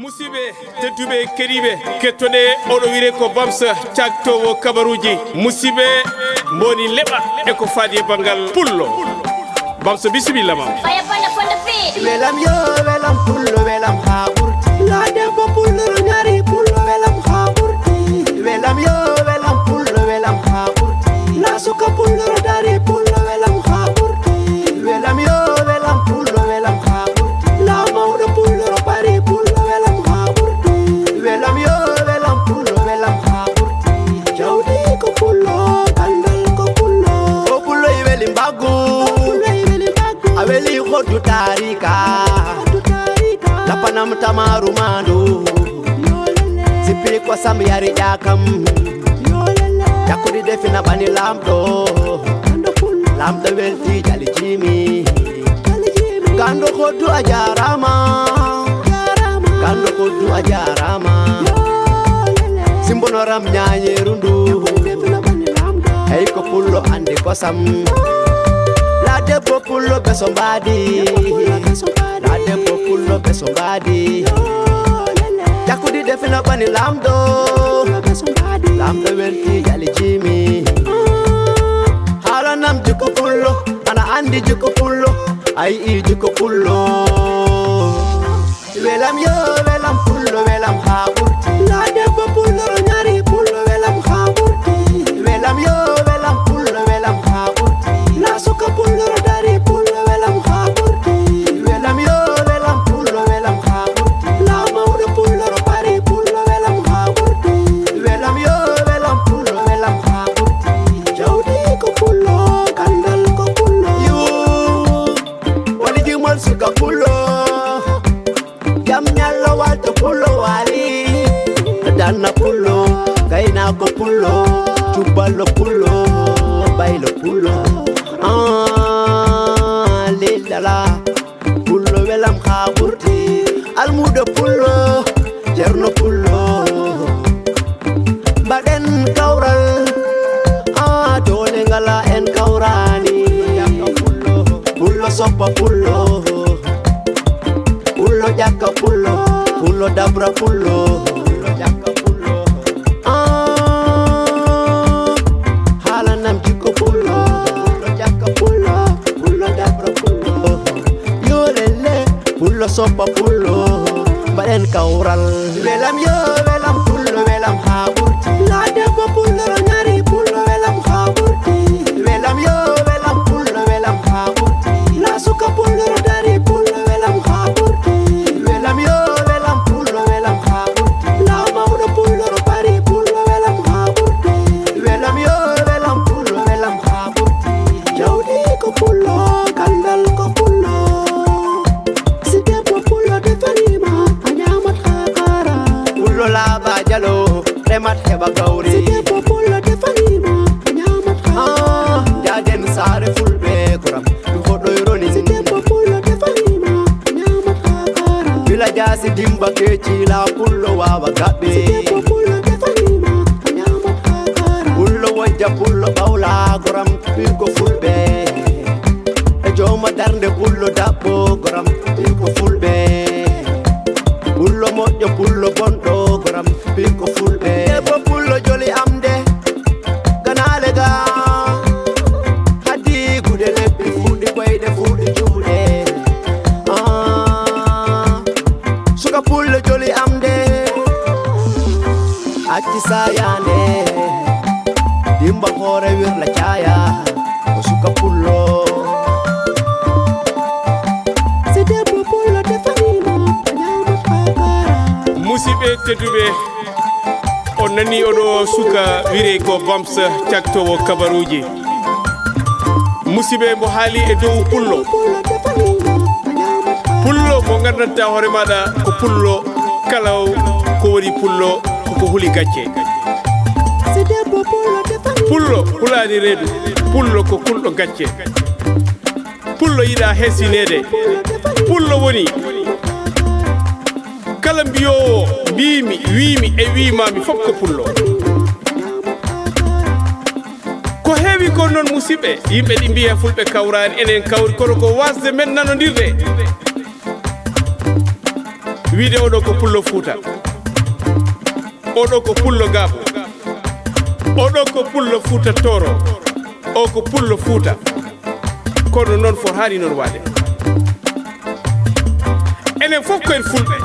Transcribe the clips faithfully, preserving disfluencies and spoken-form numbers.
Musidɓe tedduɓe keɗiiɓe, kettoɗe, oɗo wiyetee ko Bams, cagtoowo kabaruuji. Musidɓe, mboni leɓa e ko faati e banngal pullo. Bams, bisimilla ma. Faya fanda fanda fe. Welam yo, welam pullo, welam haa ɓurti. La debbo pullo ro ñaari pullo, welam haa ɓurti. Welam yo, welam pullo, welam haa ɓurti. La suka pullo ro dari pullo, welam haa ɓurti. Welam yo, welam pullo, welam haa ɓurti. La mawɗo pullo ro bari pullo, welam haa ɓurti. Welam yo, welam pullo, welam haa ɓurti. Jawdi ko pullo, gandal ko pullo. O pullo i weli mbaggu. O pullo i weli mbaggu. A weli hoddu taarika. Hoddu taarika. Lapanam tamaru mandu. Yo lele. Sippi ko sam yari ƴakam. Yo lele. Ƴakkuɗi defina bani lamɗo. Gando pullo. Lamɗo welti jali jimi. Jali jimi. Gando hoddu a jarama. Jarama. Gando hoddu a jarama. Yo lele. Simbonoram ñañeru ndu. Ƴakkuɗi defina bani lamɗo. Hey ko pullo andi kosam. La debbo pullo beso mbadi. La debbo pullo beso mbadi. Ƴakkuɗi defina bani lamɗo. Lamɗo welti jali jimi. Haalanam jikko pullo, ana andi jikko pullo. Ay i jikko pullo. Welam yo, welam pullo, welam haa ɓurti. La debbo pullo ro ñaari pullo, welam haa ɓurti. Welam yo, welam pullo, welam haa ɓurti. La suka pullo ro dari pullo, welam haa ɓurti. Welam yo, welam pullo, welam haa ɓurti. La mawɗo pullo ro bari pullo, welam haa ɓurti. Welam yo, welam pullo, welam haa ɓurti. Jawdi ko pullo, gandal ko pullo. Yo, woni jimol suka pullo. Jam ñallo walto pullo wali. Danna pullo, gaynako pullo, cubballo pullo, baylo pullo. Ah, lillala. Pullo welam haa ɓurti. Almuudo pullo, Ceerno pullo. Mbaɗen kawral, haa doole ngala en kawrani. Pullo soppa pullo, pullo ƴakka pullo, pullo dabra pullo. Ah, haalanam jikko pullo, pullo ƴakka pullo, pullo dabra pullo. Yo lele, pullo soppa pullo, mbaɗen kawral. Welam yo, welam pullo, welam haa ɓurti. La debbo pullo ro ñaari pullo, welam haa ɓurti. Welam yo, welam pullo, welam haa ɓurti. La suka pullo ro dari pullo, welam haa ɓurti. Welam yo, welam pullo, welam haa ɓurti. La mawɗo pullo ro bari pullo, welam haa ɓurti. Welam yo, welam pullo, welam haa ɓurti. Jawdi ko pullo, gandal ko pullo. Si debbo pullo defaniima, a ñaamat haa kaara. Pullo laaɓa jalo, remat heɓa gawri. Si debbo pullo defaniima, a ñaamat haa kaara. Ah, jaaden saare fulɓe koram, ɗum ko ɗoyroni. Si debbo pullo defaniima, a ñaamat haa kaara. Bila jaasi dimba keeci la pullo waawa gaɓɓe. Si debbo pullo defaniima, a ñaamat haa kaara. Pullo wojja pullo ɓawla koram, ɓiɗɗo fulɓe. E jooma darnde pullo daɓɓo goram, ɓiɗɗo fulɓe. Pullo moƴƴo, pullo bonɗo goram, ɓiɗɗo fulɓe. Debbo pullo joli am de, ganaale ga. Haddi gude leppi fuuɗi koyɗe fuuɗi juuɗe. Ah, suka pullo joli am de. Acci sayande, dimba hoore wirla caaya, ko suka pullo. Si debbo pullo defaniima, a ñaamat haa kaara. Musidɓe tedduɓe, on nani oɗo suka wiyetee ko Bams, cagtoowo kabaruuji. Musidɓe, mbo haali e dow pullo. Pullo mo nganndantaa hoore maaɗa ko pullo kala ko woni pullo, koko huli gacce. Pullo hulaani reedu, pullo ko kulɗo gacce. Pullo yiɗaa heesineede. Pullo woni kala mbiyoowo mbiimi, wiimi e wiimaami fof ko pullo. Ko heewi ko noon, musidɓe, yimɓe ɗi mbiya fulɓe kawraani, enen kawri, kono ko waasde men nanondirde. Wiide oɗo ko pullo Fuuta, oɗo ko pullo Gaabo, oɗo ko pullo Fuuta Tooro, o ko pullo Fuuta. Kono noon fotaani noon waade. Enen fof ko en fulɓe,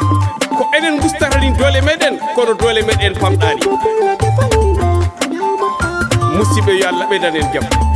ko enen ngustarani doole meɗen, kono doole meɗen pamɗaani. Musidɓe, yo Allah ɓeydan en jam.